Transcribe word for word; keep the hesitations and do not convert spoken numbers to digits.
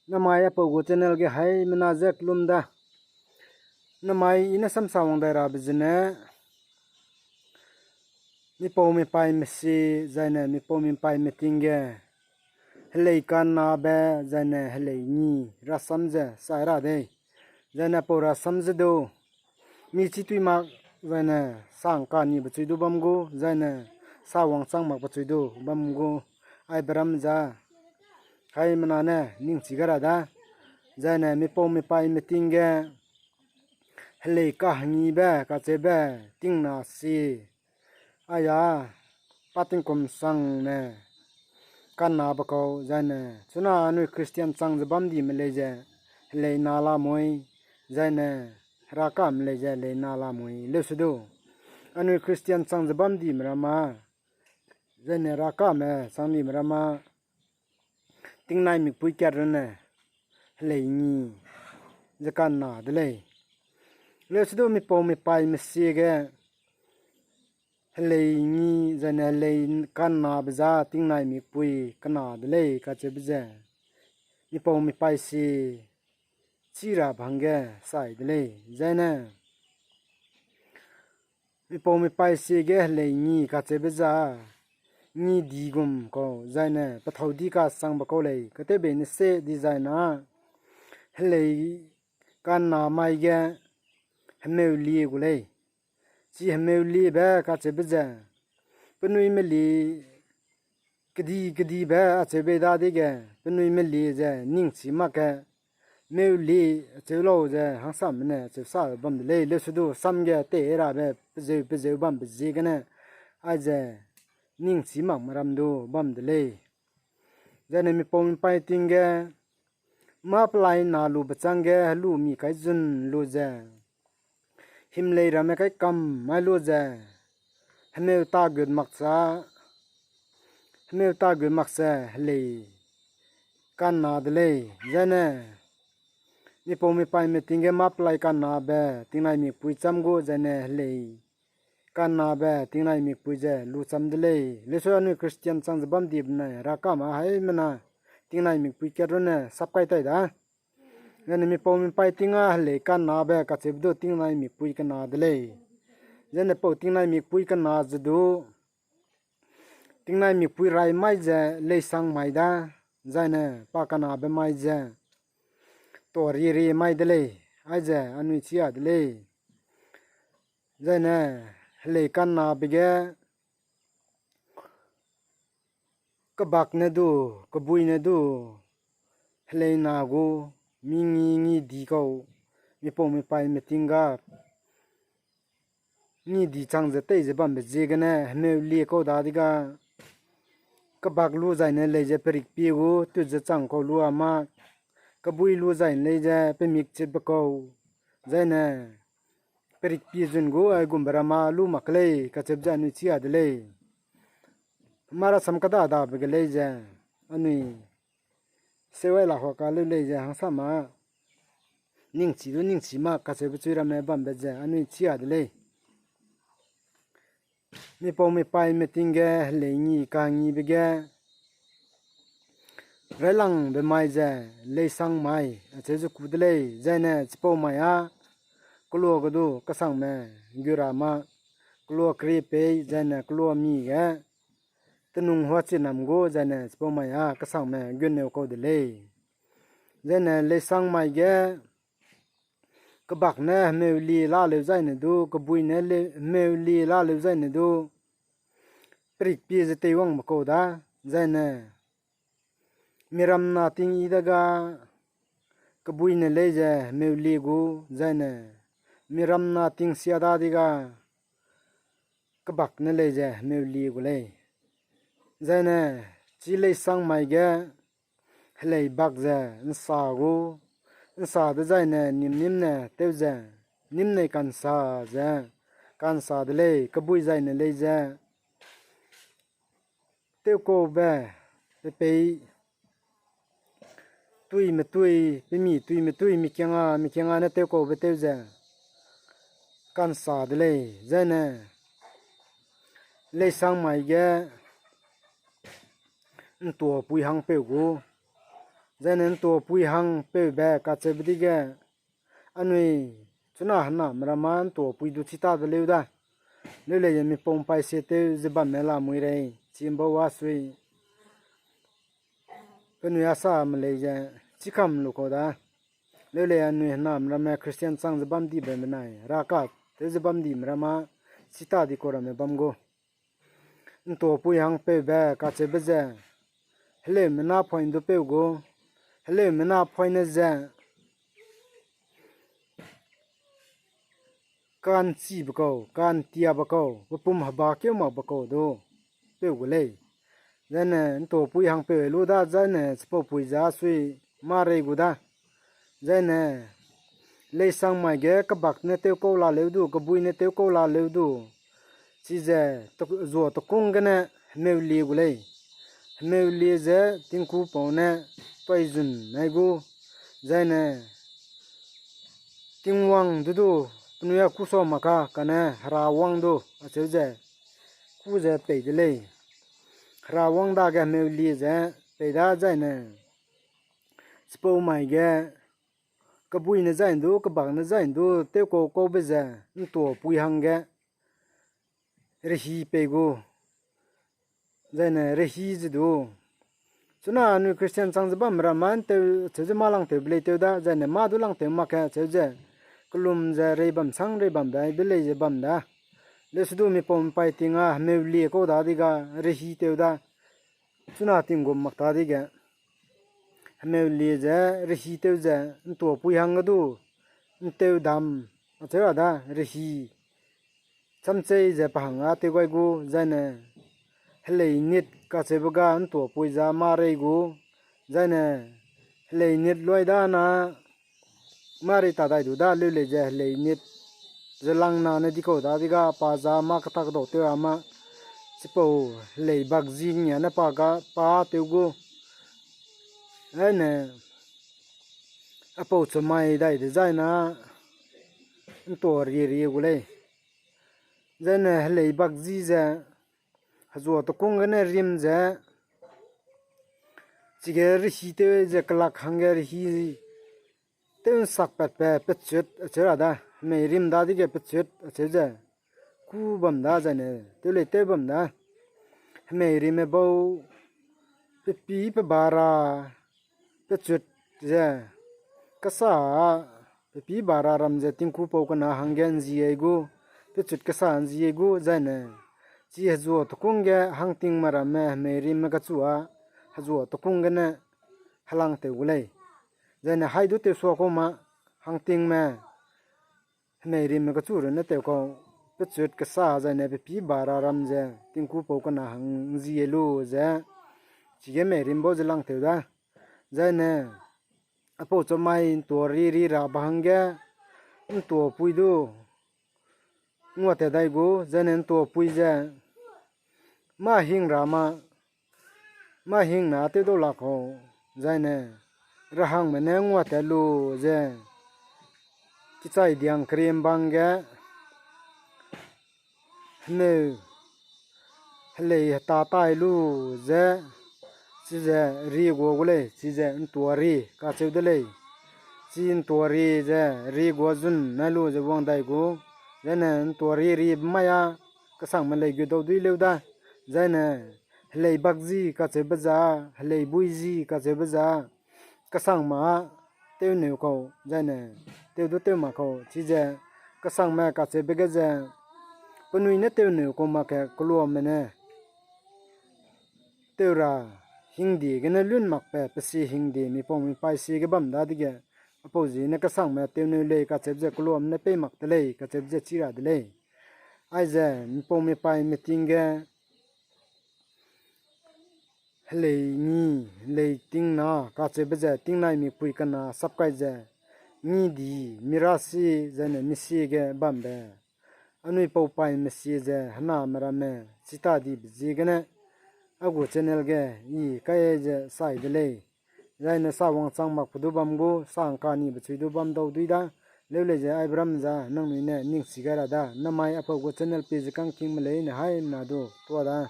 Namai apau gu channel ge haimena ze kelum da. Namai i ne samsa wang dai rabe zene, mipau mipaîme si, zaine mipau mipaîme ting ge helei ka'nnabe, zaine helei ngi rasam ze sai ra dei. Zaine apau rasam ze du, mi chî tui mak, zaine sa ngka nibe chui du bam gu, zaine sa wangchang makbe chui du bam gu, aibe ram za, haimena ne ningchi gai ra da. Zaine mipau mipaîme ting ge helei kahengibe kacheube tingna si, aia, pa tingkum sangne ka'nnabe kau, zaine chuna anui Christian chang ze bam dime lei ze helei na lamui, zaine herakame lei ze helei na lamui. Leuse du, anui Christian chang ze bam dime rama, zaine herakame chang dime rama, tingnai mikpui kat runne helei ngi ze ka'nna de lei. Leuse du mipau mipaîme si ge helei ngi zaine helei ka'nnabe za tingnai mikpui ka'nna de lei kacheube ze, mipau mipaî si chî rabe hangge sai de lei. Zaine mipau mipaî si ge helei ngi kacheube za, ngi di gum kau, zaine pethâu di kasangbe kau lei, katewbei ne se dizai na, helei ka'nna mai ge hemeulie gu lei. Chi hemeuliebe kacheube ze, penui melie kedi kedibe acheu bei dadege, penui melie ze ningchi mak ge, meulie acheu lau ze hangsame ne acheu sa bam de lei. Leuse du sam ge tei rabe pezeu pezeu bambe ziegene, aize ningchi makme ram du bam de lei. Zaine mipau mipaî ting ge, mâ pelai na lube chângge helu mi kai zun lu ze, himlei ramme kai kam mai lu ze, hemeu ta gut mak sa, hemeu ta gut mak se helei ka'nna de lei. Zaine mipau mipaîme ting ge mâ pelai ka'nnabe tingnai mikpui cham gu, zaine helei ka'nnabe tingnai mikpui ze lu cham de lei. Leuse anui Christian chang ze bam dibe benai herakame haimena tingnai mikpui kat runne sap kai tai da. Zaine mipau mipaî ting â helei ka'nnabe kacheube du tingnai mikpui ka'nna de lei. Zaine pau tingnai mikpui ka'nna ze du, tingnai mikpui rai mai ze leisang mai da, zaine pa ka'nnabe mai ze tuarie rie mai de lei, aize anui chi a de lei. Zaine helei ka'nnabe ge kebak ne du, kebui ne du, helei na gu, mi ngi ngi di kau, mipau mipaîme ting ga, ngi di chang ze tei ze bambe ziegene hemeulie kau dadege, kebak lu zaine lei ze perikpie gu tut ze chang kau lu a ma, kebui lu zaine lei ze pemik chitbe kau, zaine perikpie zun gu aigumbe rama lu mak lei kacheube ze anui chi a de lei. Mâ rasam keda dabe ge lei ze, anui seuai la hua ka leu lei ze hangsame ningchi du ningchi mak kacheube chui ramme bambe ze anui chi a de lei. Mipau mipaîme ting ge helei ngi kangibe ge railangbe mai ze leisang mai acheu ze ku de lei, zaine chipau mai â kelua ge du kesangme gu ra ma, kelua keri pei zaine kelua mi ge tenung hua chi nam gu zaine chipau mai â kesangme gu neu kau de lei. Zaine leisang mai ge kebak ne hemeulie laleu zaine du, kebui ne le-, hemeulie laleu zaine du, perikpie ze teiwangbe kau da, zaine miram na ting yi dega, kebui ne lei ze hemeulie gu, zaine miram na ting sia dadege, kebak ne lei ze hemeulie gu lei. Zaine chi leisang mai ge helei bak ze nsa gu, nsa dezaine nim nim ne tew ze, nim nei kansa ze, kansa de lei, kebui zaine lei ze tewkaube, pepei tuime tui, pemi tuime tui, mikiang â, mikiang â ne tewkaube tew ze kansa de lei, zaine leisang mai ge ntuapui hangpeu gu, Zaine ’ntuapui hang peube kacheube dege, anui chuna hename ramme ’ntuapui du chi ta de leu da. Leu lei ze mipau ’mpaî sie tew ze bamme lamui rei, chimba wa sui. Penui asame lei ze chikam lu kau da. Leu lei anui hename ramme Christian chang ze bam dibe benai, raka tew ze bam dime ramme, chi ta di kau ramme bam gu. ’Ntuapui hang peube kacheube ze, heleume napoine du peu gu, heleume napoine ze, ka'nchibe kau, ka'ntiabe kau, pepum heba keu makbe kau du peu gu lei. Zaine ’ntuapui hang peu lu da, zaine chipaupui ze sui mâ rei gu da. Zaine leisang mai ge kebak ne tewkau la leu du, kebui ne tewkau la leu du, chize te-, zua tekung gene hemeulie gu lei. Hemeulie ze tingkû pau ne toizun nai gu, zaine Tingwang du du, penui a kû sa mak ka, kane Herawang du, acheu ze, kû ze pei de lei. Herawang dage hemeulie ze pei da zaine, chipau mai ge, kebui ne zai ’ndu, kebak ne zai ’ndu, tewkau kaube ze, ’ntuapui hangge, rehi pei gu, zaine rehi ze du. Chuna anui Christian chang ze bam ramme ’ntew, cheu ze mâ langtewbe lei tew da, zaine mâ du langtew mak ke, cheu ze, kelum ze rei bam sang rei bam dai, be lei ze bam da. Leuse du mipau ’mpaî ting a hemeulie kau dadege, rehi tew da. Chuna tinggum mak ta dege, hemeulie ze, rehi tew ze, ’ntuapui hangge du, ’ntew dam, acheu ra da, rehi, chamchei ze pe hang â tew gai gu, zaine, helei nit kacheube ga ’ntuapui ze mâ rei gu, zaine, helei nit luai da na, mâ rei ta dai du da leu lei ze helei nit ze langna ne di kau dadege pa ze mâ ketak dau tew ra ma, chipau helei bakzi ngia ne pa ga pa tew gu, zaine, apau chamai dai dezai na, ’ntuari ri gu lei. Zaine helei bakzi ze, hezua tekung gene rim ze, chige rehi tew ze kelak hangge rehi tew ’nsakpatbe pechut acheu ra da, hemei rim dadege pechut acheu ze, kû bam da zaine, tew lei tew bam da. Hemei rimme bau, pepî peba ra, pechut ze, kesa, pepî ba ra ram ze tingkû pau kena hangge ’nzi ei gu, pechut kesa ’nzi ei gu, zaine, chi hezua tekung ge hangtingme ramme hemei rimme kechu â, hezua tekung gene helangtew gu lei. Zaine hai du tewsua kau ma, hangtingme, hemei rimme kechu runne tew kau, pechut kesa zaine pepî ba ra ram ze tingkû pau kena hang ’nzi ei lu ze, chige mei rim bau ze langtew da. Zaine, apau chamai ’ntuari ri ra ba hangge, ’ntuapui du, nguatat dai gu, zaine ’ntuapui ze, mâ hing ra ma, mâ hingna tew dau la kau, zaine, rehangme ne nguatat lu ze, kichai diang kerimbang ge, hemeu, helei heta tai lu ze, chize ri gua gu lei, chize ’ntuari kacheu de lei. Chi ’ntuari ze ri gua zun nai lu ze wang dai gu, zaine ’ntuari ri mai â, kesangme lei gu dau dui leu da, zaine, helei bakzi kacheube ze, helei buizi kacheube ze, kesangme â, tewneu kau, zaine, tew du tew mak kau, chize, kesangme kacheube ge ze, penui ne tewneu kau mak ke keluame ne, tew ra, hingde gene lun makbe, pe si hingde, mipau mipaî si ge bam dadege, apau ziegene kesangme tewneu lei kacheube ze keluame ne pei mak de lei, kacheube ze chi ra de lei. Aize, mipau mipaî meeting ge, helei ngi, helei tingna, kacheube ze tingnai mipui kena sap kai ze, ngi di, mi ra si, zaine mi si ge bambe. Anui pau paîme sie ze, hename ramme, chi ta dibe ziegene, a gu channel ge, i kai ze sai de lei. Zaine sa wangchang makbe du bam gu, sa ’ngkanibe chui du bam dau dui da, leu lei ze aibe ram ze, nangnui ne ning si gai ra da, namai apau gu channel page kangkingme leine haimena du, tua da.